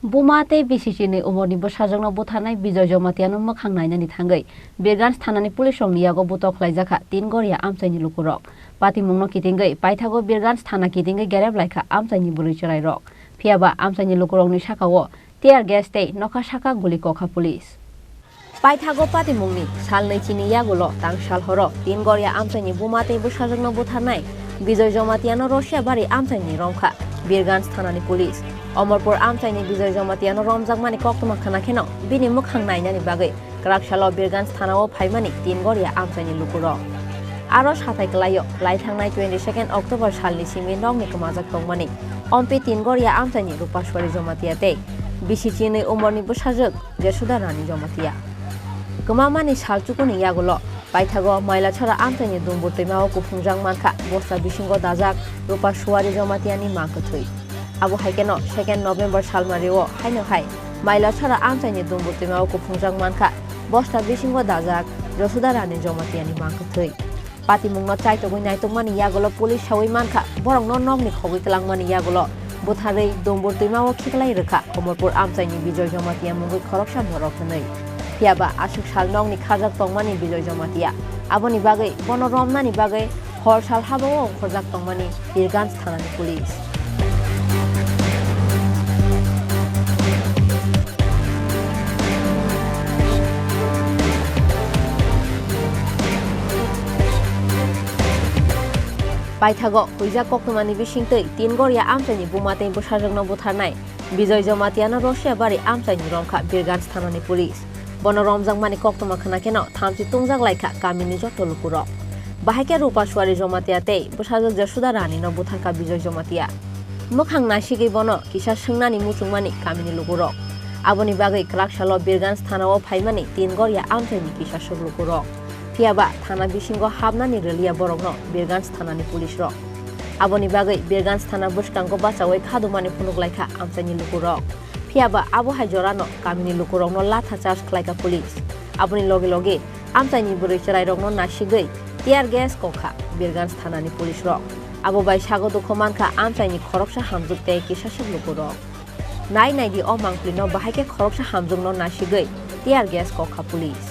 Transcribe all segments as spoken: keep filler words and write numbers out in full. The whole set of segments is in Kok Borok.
Buma tei bisi chini umorni bwsajwkno butharnai Bijoy Jomatiano mwkhang nainani thangwi Birganj thanani police rokni yago butok khlaijakha Tin Goria amchaini lukurok. Patimungno kitingwi paithago Birganj thana kitingwi gerep laikha amchaini bwrwi chwrairok. Phiyaba amchaini lukurokni sakao tear gas tei nokha saka guli kokha police. Paithago patimungni salnwi chini yagulo tang sal horo Tin Goria amchaini buma tei bwsajwkno butharnai Bijoy Jomatiano Rosia bari amchaini romkha Birganj thanani police. Omorpur amchaini Bijoy Jomatiano romjakmani koktwma khwna kheno bini mwkhang nainani bagwi kwrak salo Birganj thanao phaimani Tin Goria amchaini lukurok. Aro sathai kwlaio lai thangnai twenty second October salni simi nokni kwmajak tongmani Ompi Tin Goria amchaini Rupaswari Jomatia tei bisi chinwi umorni bwsajwk Jesuda Rani Jomatia. Kwmamani sal chukuni yagulo paithago Mailachora amchaini Dumbur twimao kuphungjak mankha bosta bisingo dajak Rupaswari Jomatiani mangkwthwi. Abo hai kheno second November salmario haino hai Mailachora amchaini Dumbur twimao kuphungjak mankha bosta bisingo dajak Jesuda Rani Jomatiani mangkwthwi. Patimungno chaitogwi naitokmani yagulo police sawi mankha, borokno nokni khogwi kwlangmani yagulo butharwi Dumbur twimao khiklai rwkha Omorpur amchaini Bijoy Jomatia mungwi khoroksa borok hwnwi. Phiyaba aswk sal nokni kharjak tongmani Bijoy Jomatia. Aboni bagwi bono romnani bagwi hor sal habao ongkhorjak tongmani Birganj thanani police. Paithago huijak koktwmani bisingtwi Tin Goria amchaini buma tei bwsajwkno butharnai Bijoy Jomatiano Rosia bari amchaini romkha Birganj thanani police. Bono romjakmani koktwma khwna kheno thamchi tungjak laikha kamini joto lukurok. Bahai khe Rupaswari Jomatia tei bwsajwk Jesuda Ranino butharkha Bijoy Jomatia. Mwkhang naisigwi bono kisa swngnani muchungmani kamini lukurok. Aboni bagwi kwrak salo Birganj thanao phaimani Tin Goria amchaini kisa swk lukurok. Phiyaba thana bisingo hapnani rwliya borokno Birganj thanani police rok. Aboni bagwi Birganj thana bwskango bachaui khadumani phunuk laikha amchaini lukurok. Phiyaba abo hai jorano kamini lukurokno latha charge khlaikha police. Aboni loge loge amchaini bwrwi chwrairokno nasigwi tear gas kokha Birganj thanani police rok. Abo bai sago dukho mankha amchaini khoroksa hamjwk tei kisa swk lukurok. Nai naidi o mangpilino bahai khe khoroksa hamjwkno nasigwi tear gas kokha police.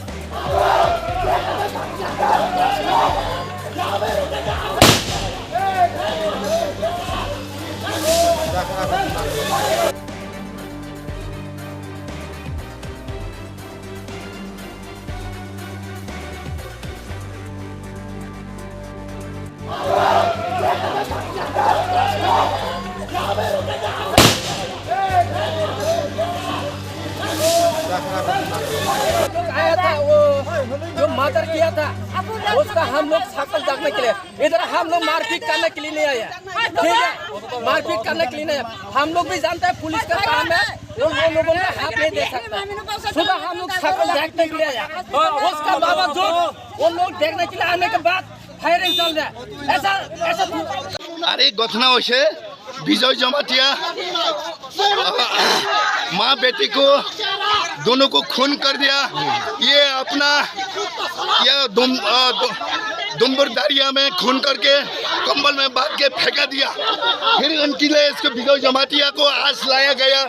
आया था, वो जो मर्डर किया था, उसका हम लोग शक्ल देखने के लिए, इधर हम लोग मारपीट करने के लिए नहीं आया, ठीक है, मारपीट करने के लिए नहीं आया। हम लोग भी जानते हैं पुलिस का काम है, वो, वो लोगों ने हाथ नहीं दे सकता। सुधा हम लोग शक्ल देखने के लिए आया। उसका बावजूद वो लोग देखने के लिए आने के बाद फायरिंग चल रहा है। ऐसा, ऐसा আরে ঘটনা হয়েছে, বিজয় জমাতিয়া माँ बेटी को, दोनों को खून कर दिया। ये अपना, ये दुम, अ, दु-, दुम्बर दरिया में खून करके कंबल में बांध के फेंका दिया। फिर उनके लिए इसको विजय जमातिया को आज लाया गया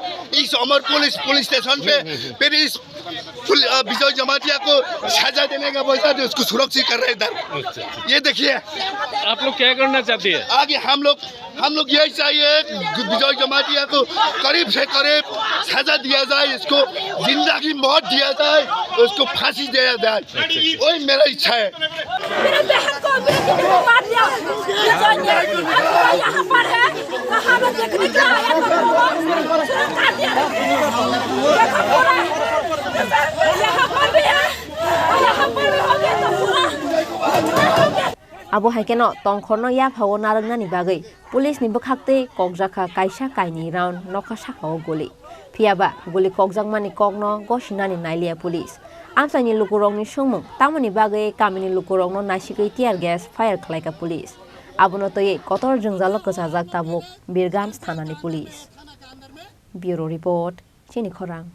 इस अमर पुलिस, पुलिस स्टेशन पे। फिर इस पुल-, अ, विजय जमातिया को सजा देने का वजह से उसको सुरक्षित कर रहे हैं इधर। ये देखिए। आप लोग क्या करना चाहते हैं? आगे हम लोग हम लोग यही चाहिए कि विजय जमातिया को करीब से करीब सजा दिया जाए, इसको जिंदा की मौत दिया जाए, उसको फांसी दिया जाए, वही मेरा इच्छा है। मेरे बहन को, बेटी को मार दिया। ये जान गया। यहाँ पर है, कहाँ में देखने के लिए आया था, वो सुरक्षा दिया। देखो पूरा, यहाँ पर भी है, यहाँ पर भी हो गया तो पूरा। Abo hai kheno tongkhorno yaphao narwknani bagwi police ni bwkhaktwi kokjakha kaisa kainwi round nokha sakao guli. Phiyaba guli kokjakmani kokno gosinani nailiya police. Amchaini lukurokni swngmung tamoni bagwi kamini lukurokno naisigwi tear gas fire khlaikha police. Abono twiwi kotor jwngjalo kwchajak tabuk Birganj thanani police. Bureau Report, Chini Khorang.